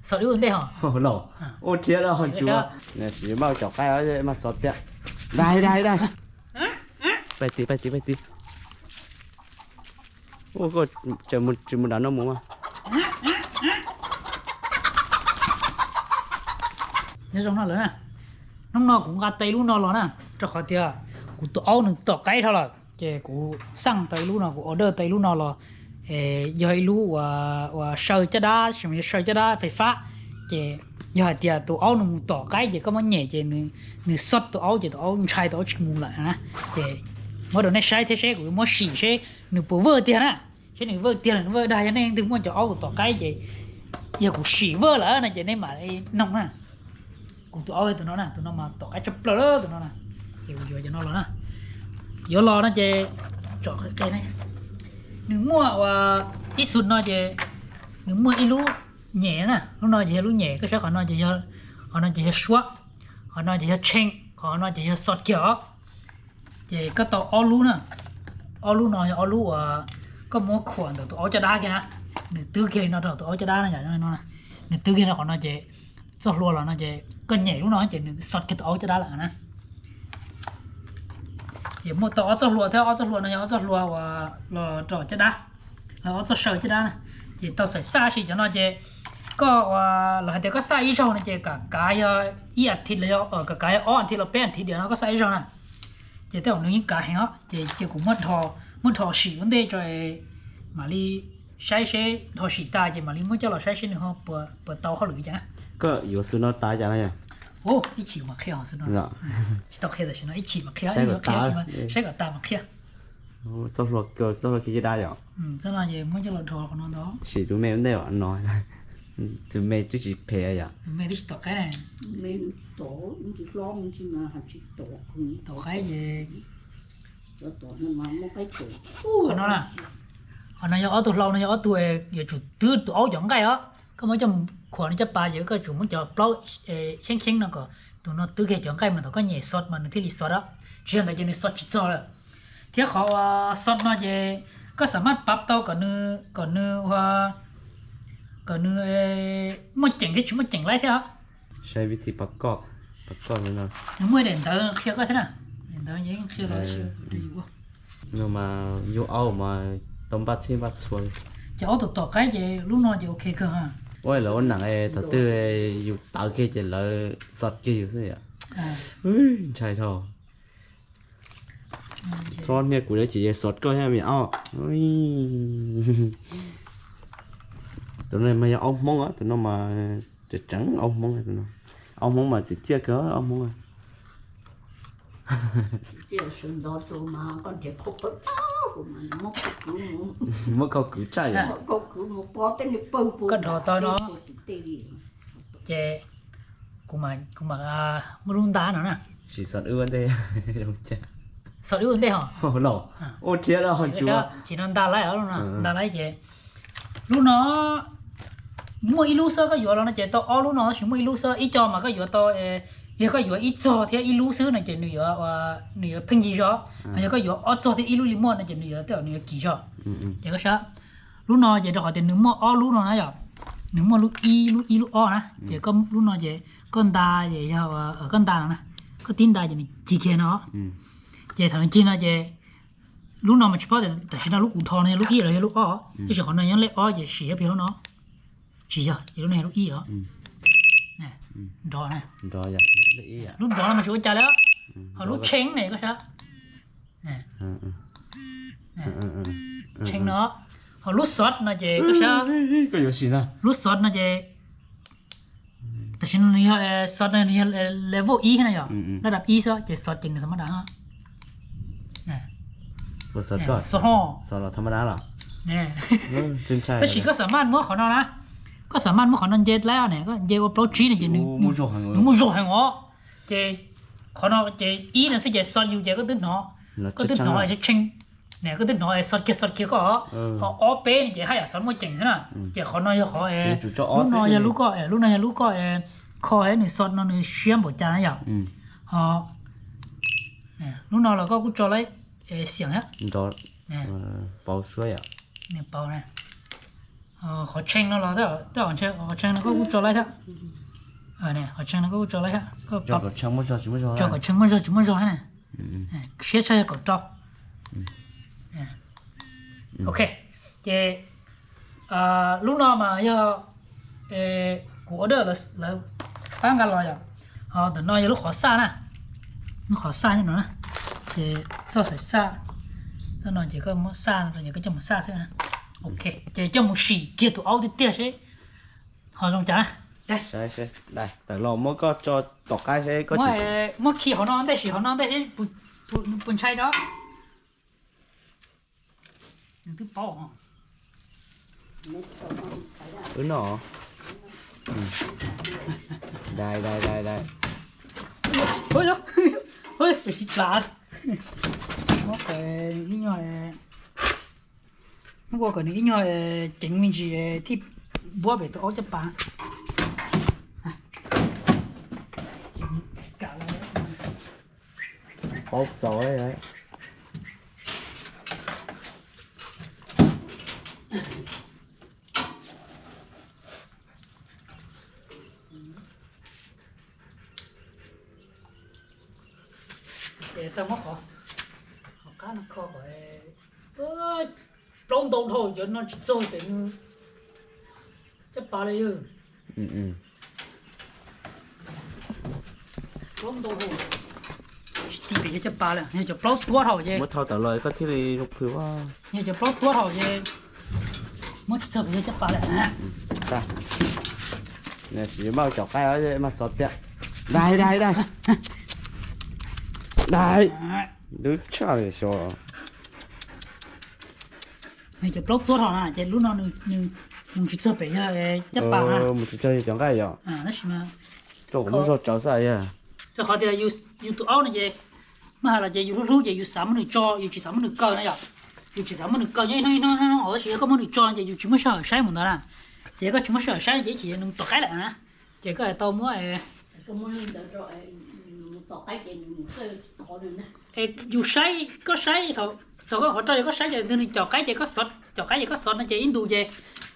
Xov wb ua ntej hos. Ua thiab los tsuav. Sim maj cov qaib mas xov tiag. Dai dai dai. Pais tid pais tid pais tid. Koj tsis mus dav no mus mas. Nyob zoo no lawm na, hnub no kuv nqa tau ib lub no los na, rau qhov tias kuv tus aub nws tom qaib dhau lawm ces kuv xaj tau ib lub no, kuv order tau ib lub no los, yog ib lub uas saw caj dab, yog saw caj dab fais fab, ces yog hais tias tus aub nws mus tom qaib ces koj muab nyem ces nws xov tus aub ces tus aub ntshai tus aub tsis mus lawm na. Ces muab rau nej saib thiab seb kuv yuav muab sim seb nws puas vwj tiag na, seb nws vwj tiag los nws vwj dag. Yog nej leej twg muaj cov aub tom qaib ces yog kuv sim vwj lawm no ces nej mam li noog na. Kuv tus aub tus no na, tus no mas tom qaib tshaj plaws lawm tus no na. Ces kuv yuav cov no los na. Yuav los no ces tsom qe ne. Nws muaj ua ib xu no ces nws muaj ib lub nyem na, lub no ces yog lub nyem, koj saib qhov no ces, qhov no ces yog suab, qhov no ces yog tsheej, qhov no ces yog xov kiag os. Ces koj tau ob lub na, ob lub no yog ob lub uas koj muab khuam ntawm tus aub caj dab kiag na, nws twb kiag li no rau tus aub caj dab no, nws twb kiag no qhov no ces txoj hlua los no ces koj nyem lub no ces nws xov kiag tus aub caj dab lawm na. Ces muaj tau ob txoj hlua thiab, ob txoj hlua no yog ob txoj hlua uas los rau caj dab, ob txoj saw caj dab na. Ces tau xaim xaj si cov no ces koj uas los hais tias koj xaj ib zaug no ces kam kav yog ib as thiv los yog kam kav yog ob as thiv los peb as thiv diam no koj xaj ib zaug na. Ces tej zaum nws yeej kav heev os, ces cia kuv muab dhos sim ua ntej tso es mam li saib seb dhos sim tas ces mam li muab coj los saib seb nws ho puas tau hauj lwm li cas na. Koj yuav xwb no tas cas no yog? Ib chim mam qhia xwb no. Tsis tau qhia tam sim no, ib chim mam qhia, saib kom tas mam qhia. Txoj hlua kiag caj dab yom. Txoj no es muab coj los dhos qhov no ntag. Sim tus me ua ntej no, tus me twb tsis phem yom. Tus me twb tsis tom qaib na. Tom qaib ces qhov no na, qhov no yog ob tug hlau no yog ob tug yuav tsum twb tus aub cov nqaij os. Koj muab coj mus khuam nws caj pas ces koj tsum muab cov plaub xyeeb xyeeb no kom tus no twb kiag cov nqaij mas thaum koj nyem xov mas nws thiaj li xov os. Tsis yog ntawd ces nws xov tsis txog lawm. Thiab qhov uas xov no ces koj xam maj pab tau kom nws, kom nws ua, kom nws muaj ceem thiab tsis muaj ceem laib thiab os. Saib vib thib pab koj, pab koj no. Nws muaj daim ntawv qhia koj thiab na. Daim ntawv qhia los no mas yug aub mas tau npaj txhij npaj txhua. Ces aub tom tom qaib ces lub no ces ok kawg. Ua lawv ua nam thaum twg yus tawv kiag ces lawv xov kiag yus xwb yom. Ntshai dhau. Txhob niaj kuv lawv ces xov koj thiab me aub. Tus no mas yog aub Hmoob os, tus no mas tseem tseem aub Hmoob, aub Hmoob mas txiv txiaj kawg aub Hmoob. Muab khau kwv tsaij. Koj dhos tau no ces kuv mam muab lub nta no na. Sim xov wb ua ntej. Xov wb ua ntej hos. Ua thiab los tsuav. Tsis no nta laib os, nta laib ces lub no muaj ib lub xwb koj yuav los no ces tau ob lub no tab sis muaj ib lub xwb ib co mas koj yuav tau, yog koj yuav ib txog thiab ib lub xwb no ces nws yuav, nws yuav pheej yig zog. Yog koj yuav ob txog thiab ib lub li muaj no ces nws yuav tej zaum nws yuav kim zog. Ces koj saib, lub no ces rau qhov tias nws muaj ob lub no na yom, nws muaj lub ib lub ib lub ob na ces lub no ces koj nta ces yog koj nta no na, koj tib nta ces nws cig kiag no. Ces thaum nws cig no ces lub no mas tsis paub tias tam sim no lub kuv dhos no yog lub ib los yog lub ob, tab sis qhov no nyob lej ob ces sim yog pib lub no. Tsis yog, ces lub no yog lub ib os. Nrov, lub nrov no mas tsis ua cas li. Ho lub tsheej ne koj saib. Tsheej no, ho lub xov no ces koj saib. Lub xov no ces tam sim no nws yog xov no nws yog level ib na yom, lab dab ib xwb ces xov ces nws tau maj dab. Xov ho, tab sis koj xam maj muab qhov no na, koj xam maj muab qhov no nce laib ne, koj nce ua plaub tsib ne ces nws muaj zog heev os. Ces qhov no ces ib no xwb ces xov yus ces koj twb hnov, koj twb hnov tsheej, koj twb hnov xov kiag xov kiag koj. Ho ob peb no ces haj yam xov muaj ceem xwb na. Ces qhov no yog qhov, lub no yog lub koj, lub no yog lub koj kho nws xov no nws siab npaum cas na yom. Ho lub no los koj kuj tso laib xiam thiab. Pauv suab yom. Nws pauv na. Qhov tshee no los, qhov tshee no koj kuj tso laib thiab. Qhov tshee no koj kuj tso laib thiab, tso kom tshee muaj zog tsis muaj zog na. Siab tshaj yog kaum rau. Ok, ces lub no mas yog kuv order lawv pab nqa los yom. Ho ntawm no yog lub qhov xaj na, lub qhov xaj no na, ces txoj xaim xaj, txoj no ces koj muab xaj no ces koj coj mus xaj xwb na. Ok, ces coj mus sim kiag tus aub tiag tiag seb ho zoo cas na. Tawm los muab koj tso tom qab seb koj, muab khi hauv no ntej, sim hauv no ntej seb puas ntshai tso. Nws twb paub. Wb no. Dai dai dai dai. Sim plas. Muab kom ib nyuag, muab ua kom nws ib nyuag ceev me ntsis thiaj npuab pem tus aub caj pas. Paub txaus. Ces tau muab qhov, qhov qab no kho kom plaub ntau dhau, cov no tsis txog pem nws caj pas li yog. Plaub ntau dhau, tsis ti pem yog caj pas lawm, yog cov plaub tuab dhau ces muab thau tawm los koj thiaj li zoo phwj ua. Yog cov plaub tuab dhau ces muab tsis txog pem yog caj pas lawm. Tsis maj caum qaib mas xov tiag. Dai dai dai. Dai. Lub tshaj li xyov. Nws cov plaub tuab dhau na ces lub no nws mus tsis txog pem yog caj pas na. Mus tsis txog yog cov nqaij yom. Tab sis mas rau kuv muab zog tsawv xwb yog. Rau qhov tias yus tus aub no ces, muab hais los ces yus hlub hlub ces yus xav muab nws tso, yus tsis xav muab nws kaw na yom. Yus tsis xav muab nws kaw nyob ib hnub ib hnub ib hnub, tab sis yog koj muab nws tso ces yus tsis muaj sij hawm saib mus ntawd na. Ces yog koj tsis muaj sij hawm saib ces ib chim nws tom qaib lawm na. Ces koj tau muab, yus saib, koj saib, thaum koj qhov roj yog koj saib ces nws tom qaib ces koj xov, tom qaib ces koj xov no ces ib ntus ces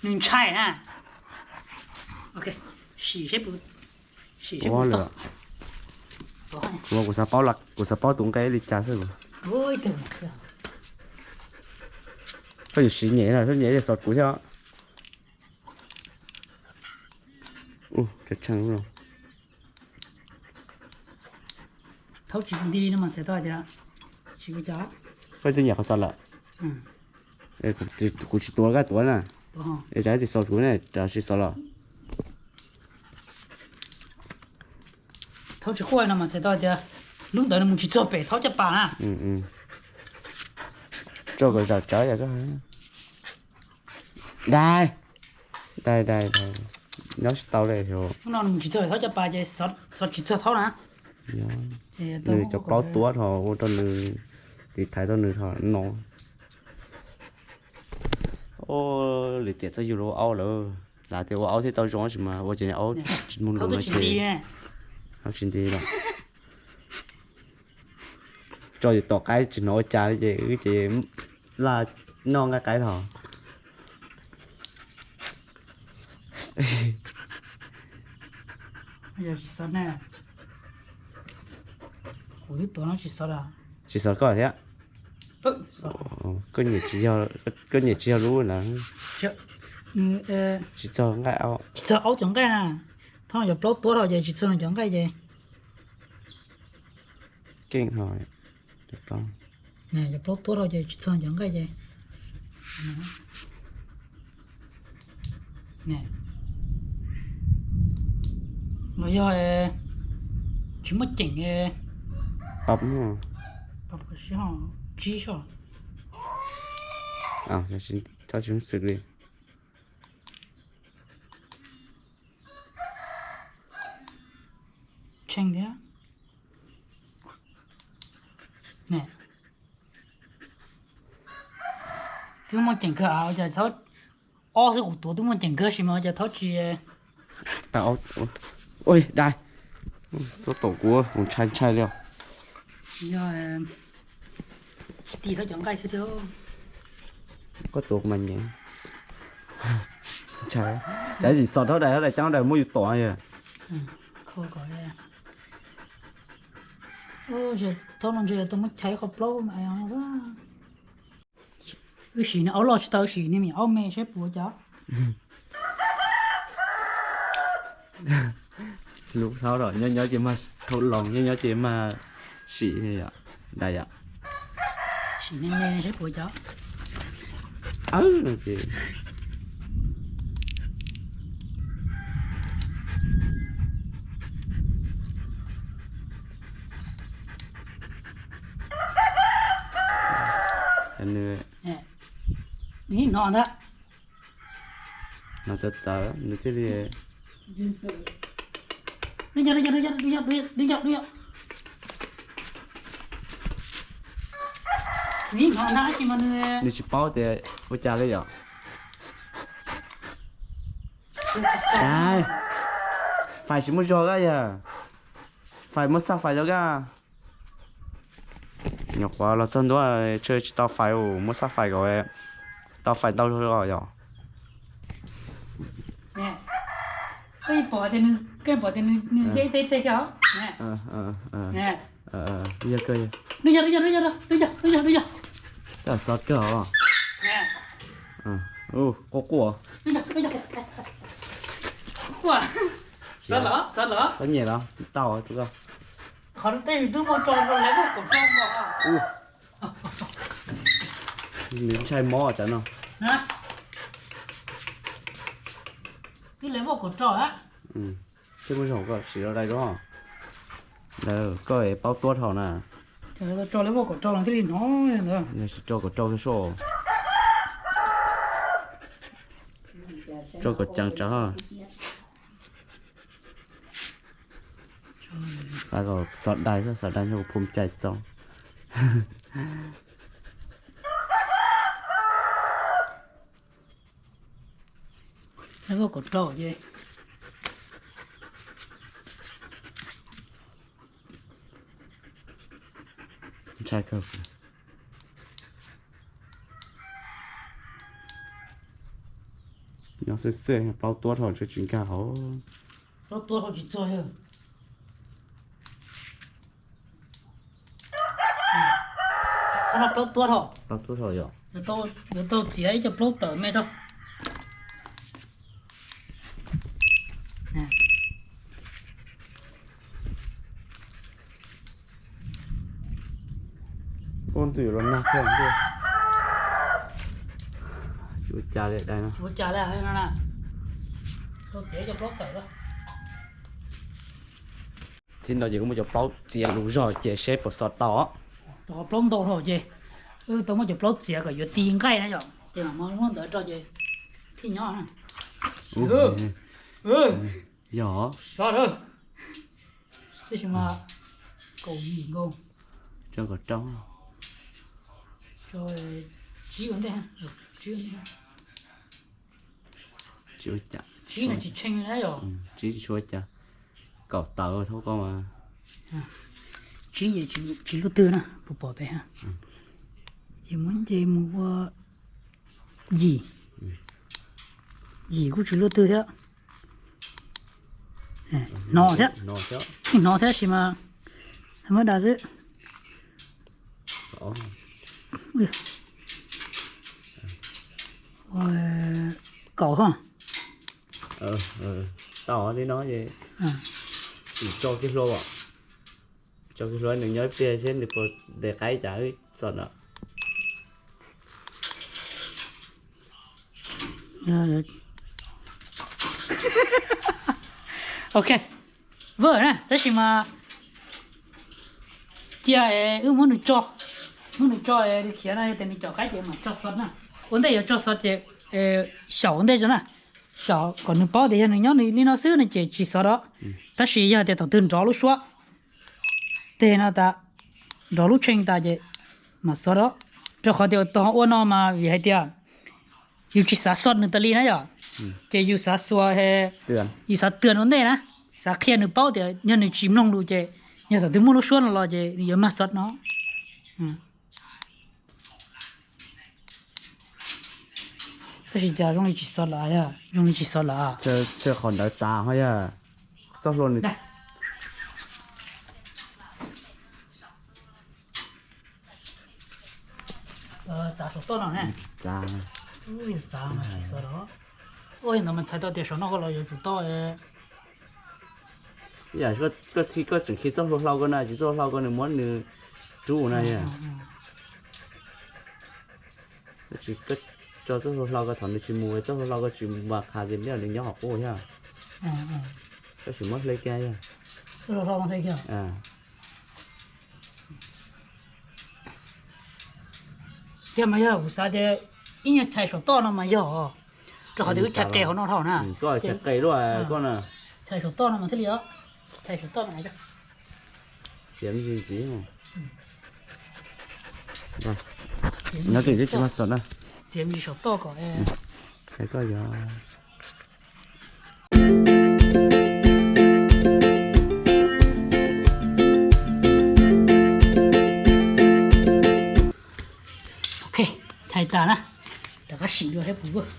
nws ntshai na. Sim seb puas, sim seb puas tau. Kuv xav paub, kuv xav paub tus nqe li cas xwb. Koj yuav siv nyem no, siv nyem li xov kuv thiab. Thaub tsis nti li no mas txhais tau hais tias tsis ua cas. Koj twb nyam qhov xov lawm. Kuv tsis tuav, koj tuav na. Es tsam tsis xov kuv ne, tsam tsis xov los. Thaub tsis quaj no mas txhais tau hais tias lub ntawd nws mus tsis txog pem thaub caj pas na. Tso kom zam tsawv yom. Dai, dai dai, nyob tsis tau li. Lub no nws mus tsis txog pem thaub caj pas ces xov tsis txog thaub na. Nws cov plaub tuab ho ua rau nws, tiv thaiv rau nws ho no. Lwm tiam txhob yug los ua aub lawm. Lam tias ua aub thiaj tau zoo tab sis mas ua ces aub tsis muaj ntu no ces aub tsis nti lawm. Tso yus tom qaib tsis hnov ua cas li ces wb ces laj noj nqaij qaib los. Yog tsis xov ne, kuv twb tuav no tsis xov los. Tsis xov koj thiab. Koj nyiam tsis yog, koj nyiam tsis yog lub ntawd. Tsis txog nqaij, tsis txog aub cov nqaij na. Thaub yog plaub tuab dhau ces tsis txog nws cov nqaij ces. Keej ho, yog plaub tuab dhau ces tsis txog cov nqaij ces. Los yog tsis muaj ceem, tsib soj. Tsis xwm li. Tshee thiab. Twb muaj ceem kawg, ua cas thaub, ob xwb kuv tuav twb muaj ceem kawg sis mas ua cas thaub tsis. Ua dai, txhob tom kuv, kuv ntshai ntshai li os. Yog tsis ti thaub cov nqaij xwb thiab. Koj tuav kuv mas nyeem. Ntshai, cas tsis xov rhaub dais, rhaub dais ceeb dais muab yus tom yog. Thaum no ntshe tau muab chais qhov plaub mas. Wb sim niag aub loj tsis tau, wb sim niag me aub me saib puas cas. Lub thaub los nyob nyob ces mag thaub loos, nyob nyob ces mag sim dais yom. Sim niag me saib puas cas. Ces nws hnov ntag. Hnov txawv txawv nws thiaj li. Nws tsis paub tias ua cas li yom. Fais tsis muaj zog kab yog, fais muab xaj fais rau kab. Nyuam qhuav los txog ntua, tsis tau fais, muab xaj fais kom tau fais ntau zog yom. Koj pom tias nws, koj pom tias nws, nws ib teg teg kiag os. Yog kawg, yog, yog, yog, yog, yog, yog. Xov kawg os. Quaj quaj. Xov los, xov los. Xov nyem los tau tus ko. Qhov no tej twb muaj tso rau level kaum rau. Nws ntshai mob tsam no. Twb level kaum rau. Thiab muaj zog koj sim los dai rau. Lawv koj es paub tuab dhau na. Tso level kaum rau no thiaj li hnov ntawd. Yog tsis tso kaum rau kiag soj. Tso kom ceev tsawv. Xav kom xov dai, xov dai nyob kuv phum cai txo. Level kaum rau ces ntshai kawg. Nyob xwb xwb plaub tuab dhau tsis nkag hauv. Plaub tuab dhau tsis txog yog. Qhov no plaub tuab dhau. Plaub tuab dhau yog. Yuav tau txiav ib co plaub tawm me rau. Ub, ntuj yuav los nag thiab ntuj. Tsis ua cas li dais no. Tsis ua cas li no na. Tau txiav cov plaub tawm lawm. Txij no ces kuv muab cov plaub txiav lus zog ces seb puas xov tau. Rau qhov plaub ntau dhau ces wb tau muab cov plaub txiav kom yuav ti nqaij na yom, ces mam muab ntawd rau ces thiaj nyob na. Yog. Xov lawm. Tab sis mas kaum yim nkaus. Tso kom rau. Tsib ua ntej, tsib ua ntej. Tsib ua cas? Tsib no tsis tshee na yom. Tsib tsis tshua cas. Kaum tawm thab koj mas. Tsib ces tsis lub twg na, puas pom pem ha. Ces muab nce mus ua yim. Yim kuj tsis lub twg thiab. Hnov thiab. Yeej hnov thiab sis mas muab da xwb. Kaum ho. Tau li no es tso kiag hlua, tso kiag hlua nws nyob ib pliag seb nws puas ntes qaib cas wb txog no. Ok, vwm na, tab sis mas cia wb muab nws tso, muab nws tso li khiav no yog tias nws caum qaib ces mam tso xov na. Ua ntej yuav tso xov ces xyaum ua ntej tso na, xyaum kom nws paub tias yog nws nyob nws li no xwb no ces tsis xov rau. Tab sis yog tias thaum twg nrov lub suab teg no tas, nrov lub tsheej tas ces mam xov rau. Rau qhov tias tus ho ua no mas vim hais tias yus tsis xav xov nws tas li na yom, ces yus xav xua, yus xav twag ua ntej na, xav qhia nws paub tias yog nws tsis mloog lus ces yog thaum twg muaj lub suab no los ces nws yuav mag xov no. Tab sis cas zoo li tsis xov lawm, zoo li tsis xov lawm. Qhov ntawd txav ho yog txoj hlua nws txav saum toj no ne. Txav, txav mas tsis xov lawm. Ua li ntawd mas txhais tau tias saum no koj los yuav tsum toj. Yam koj txhij koj tseem khi txoj hlua hlau ko na, tsis txoj hlua hlau ko nws muab nws rub na yom. Tsis, koj tso txoj hlua hlau ko thaum nws tsis mus, txoj hlua hlau ko tsis mus mas qha tias nws nyob hauv qub thiab. Koj sim muab hle kiag yog. Tiag mas yog kuv xav tias ib nyuag chais saum toj no mas yog, rau qhov tias wb chais qe hauv no dhau na. Koj chais qe luaj koj na. Chais saum toj no mas thiaj li os. Chais saum toj no. Txiav me ntsis ntxiv. Nyob tseem tsis muaj xov na. Txiav me ntsis saum toj kom koj yog. Ok, chais tas na. Rov qab sim dua thiab puas.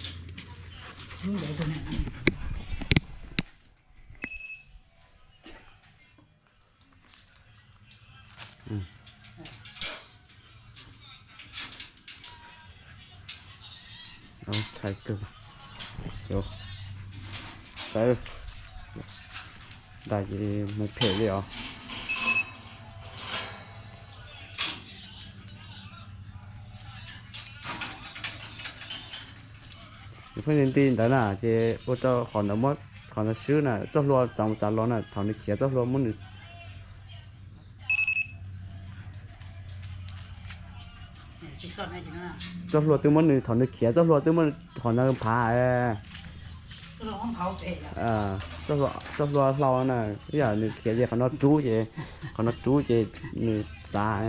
Tshais kawg. Tawv. Ntais ces mus phem li os. Nws pheej nti nti ntawd na ces ua rau qhov ntawd muab qhov ntawd swb na, txoj hlua txav mus txav los na, thaum nws khiav txoj hlua muab nws Txoj hlua twb muab nws, thaum nws khiav txoj hlua twb muab qhov ntawd phav. Txoj hlua hlau na, ib yam nws khiav ces qhov no rub ces, qhov no rub ces nws txav.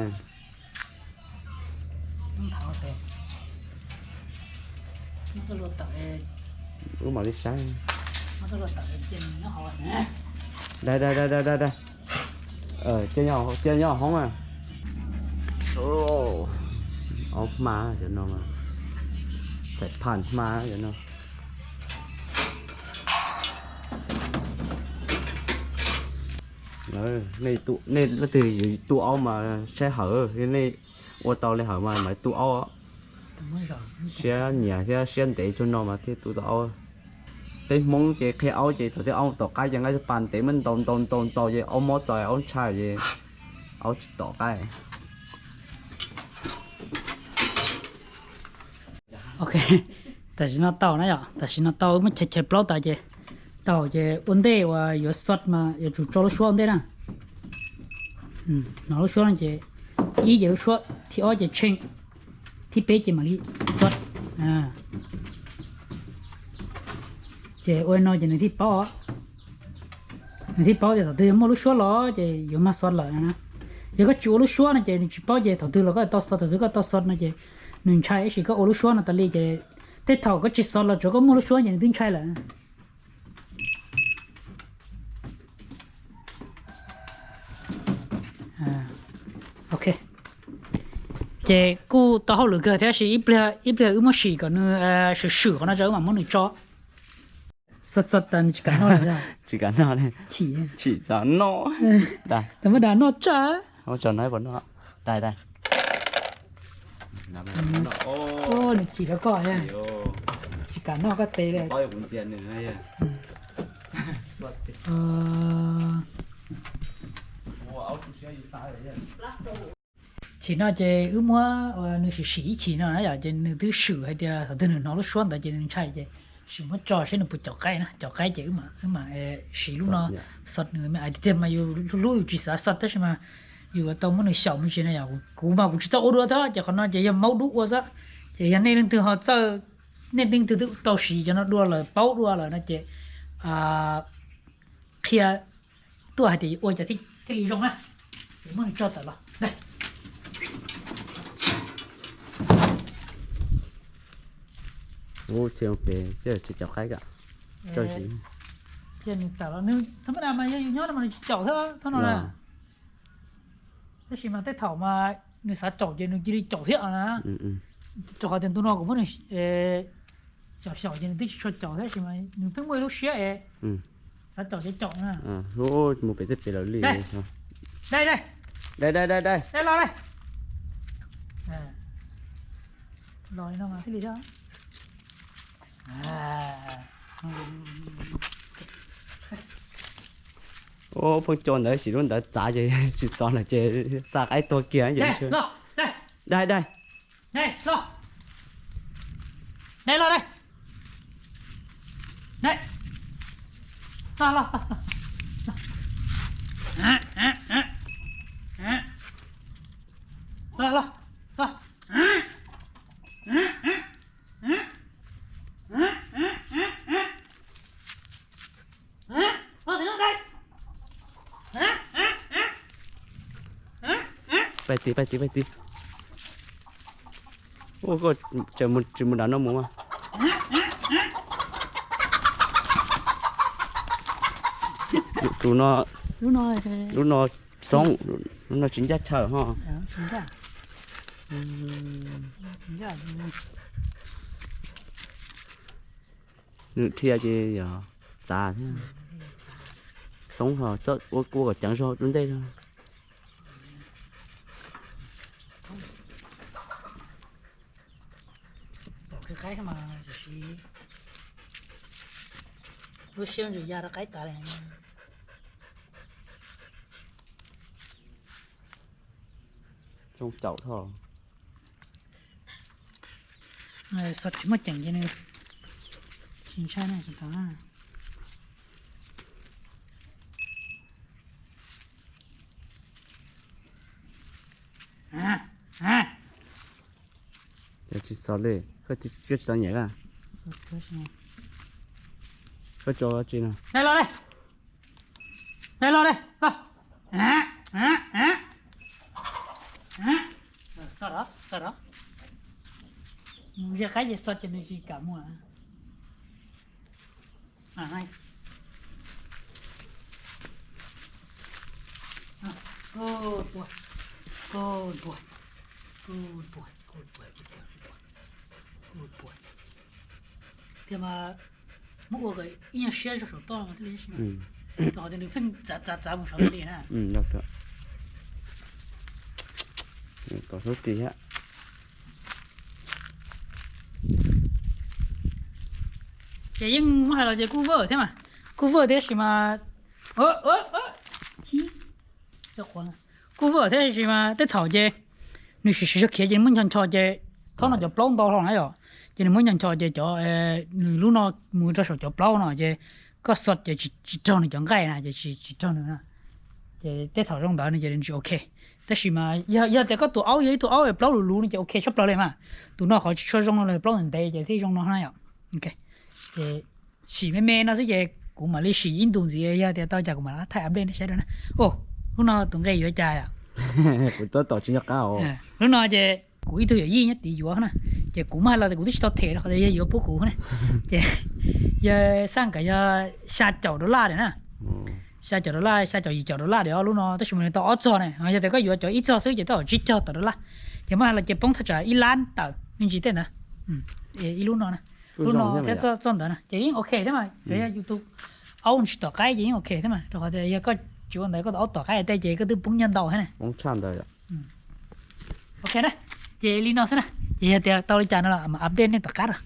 Wb mam li saib. Dai dai dai dai dai. Cia nyob hoob. Aub hma cov no, xais pham hma cov no. Nej leej twg yuav tu aub mas saib hawm, nej ua tau li hawm mas mam tu aub. Siab nyiam thiab siab ntev tsuag no mas thiaj tu tau aub. Peb Hmoob ces qhia aub ces thaum twg aub tom qab ces nqa pas ntev muab ntaus ntaus ntaus ntaus ces aub mob txo aub ntshai ces aub tsis tom qab. Ok, tam sim no tau na yom, tam sim no tau, muab chaws chaws plaub tas ces tau ces ua ntej uas yuav xot mas yuav tsum tso lub suab ua ntej na. Hnov lub suab no ces ib ces lub suab, thib ob ces tsheej, thib peb ces mam li xot. Ces ua no ces nws thiaj paub, nws thiaj paub tias thaum twg yog muaj lub suab los ces yuav mag xot lawm na. Yog koj tsis ua lub suab no ces nws tsis paub ces thaum twg los koj tau xot, thaum twg koj tau xot no ces nws ntshai, tab sis koj ua lub suab no tas li ces tej thaum koj tsis xot los tsuav koj muaj lub suab ces nws twb ntshai lawm. Ok, ces kuj tau hauj lwm kawg thiab, tab sis ib pliag wb muab sim kom nws swm swm qhov no tso wb mam muab nws tso. Xot xot tas nws tsis kam noj li. Tsis kam noj li. Chim, chim txog noj. Tau muab dag noj tsaj. Muab tso no puas noj? Dai dai. Nws chim rau koj. Tsis kam noj koj tes li. Chim no ces wb muab nws sim sim ib chim no na yom, ces nws twb swm hais tias thaum twg nws hnov lub suab ntawd ces nws ntshai ces sim muab tso seb nws puas caum qaib na, caum qaib ces wb mam siv lub no xot nws me ais tiag tiag mas yus hlub yus tsis xav xot tab sis mas yus tau muab nws xyaum me ntsis no yom. Kuv mas kuv tsis tau ua dua thiab ces qhov no ces yog maub dub ua xwb. Ces yog nej leej twg ho txawj, nej leej twg twb tau siv cov no dua lawm paub dua lawm no ces qhia tuaj hais tias ua cas thiaj li zoo na. Ces muab nws tso tawm los. Ub, tsis caum qaib, tsis caum qaib. Cia nws tawm los, nws tha mab das mas yog yus nyob no mas nws tsis caum thiab, thaum no na. Tab sis mas tej thaum mas nws xav caum ces nws cia li caum thiab na. Rau qhov tias ntu no kuv muab nws, Caum xyaum ces nws twb tsis tshua caum thiab, tab sis mas nws pheej muaj ib lub siab es xav caum ces caum na. Mus pem tej pem lawm li. Dai, dai, dai, dai, dai, dai, dai los dai. Los li no mas thiaj li thiab. Ua pheej co ntawd, sim lub ntawd txav ces tsis xov lawm ces xa qaib tuag kiag. Dai, dai, dai, los, dai, los, dai, los, los, los, los. Pais tid, pais tid, pais tid. Ua koj tseem mus, tsis mus nram no mus mas. Tus no, lub no xoob, lub no tsis ncaj chaw ho. Nws dhia ces yog txav thiab. Xoob ho txhob ua kom ceev zog dub ntej. Pom khwv qaib mas tiam sis lub siab ntsis ya rau qaib tas li. Zoo caum dhau. Xov tsis muaj ceem ces nws tsis ntshai na, tsis tau na. Tsis xov li, koj tsis tau nyiam a. Koj tso tsi no. Dai los dai. Dai los dai. Xov, xov. Mus ze qaib ces xov ces nws tsis kam mus. Tiag mas muab ua kom ib nyuag siab zog saum toj mas thiaj li, rau qhov tias nws pheej txav txav txav mus saud li na. Tom sub ris thiab. Ces yeej muab hais los ces kuj vwj thiab mas, kuj vwj thiab sis mas, kuj vwj thiab sis mas tej thaum ces nws siv siv zog khiav ces nws muab ncho ncho ces, thaum no cov plaub ntau hlo na yom, ces nws muab ncho ncho ces cov, nws lub no mus rau saum cov plaub no ces koj xov ces tsis raug nws cov nqaij na ces tsis raug nws na. Ces tej thaum zoo ntawd no ces tsis ok. Tab sis mas yog tias koj tus aub yog ib tug aub plaub luv luv no ces ok tshaj plaws li mas. Tus no qhov tsis tshua zoo no los plaub ntev ntev ces thiaj zoo no na yom. Ces sim me me no xwb ces kuv mam li sim ib ntus ntxiv, yog tias tau cas kuv mam li thaij update nej saib dua na. Lub no tus nqe yuav cas yom? Kuv tab tom tsis nco qab. Lub no ces kuv ib tug yawm yij nyob tid yuav na, ces kuv muab hais los tias kuv twb tsis tau them rau qhov tias yog yuav pub kuv na. Ces yog xaj nkawd yog xya caum dollar na. Xya caum dollar, xya caum yim caum dollar os lub no, tab sis mas nws tau ob txog na, yog tias koj yuav cov ib txog xwb ces tau tsib caug tawm dollar. Ces muab hais los ces poob thaj tsam ib lab tawm me ntsis tej ntawd. Ib lub no na, lub no thiab txoj ntawd na ces yeej ok thiab mas, yog yus tus aub tsis tom qaib ces yeej ok thiab mas, rau qhov tias yog koj tsis ua ntawd koj tus aub tom qaib tej ces koj twb poob nyiaj ntau thiab na. Ok na, ces li no xwb na, ces yog tias tau li cas no los update nej tom qab os.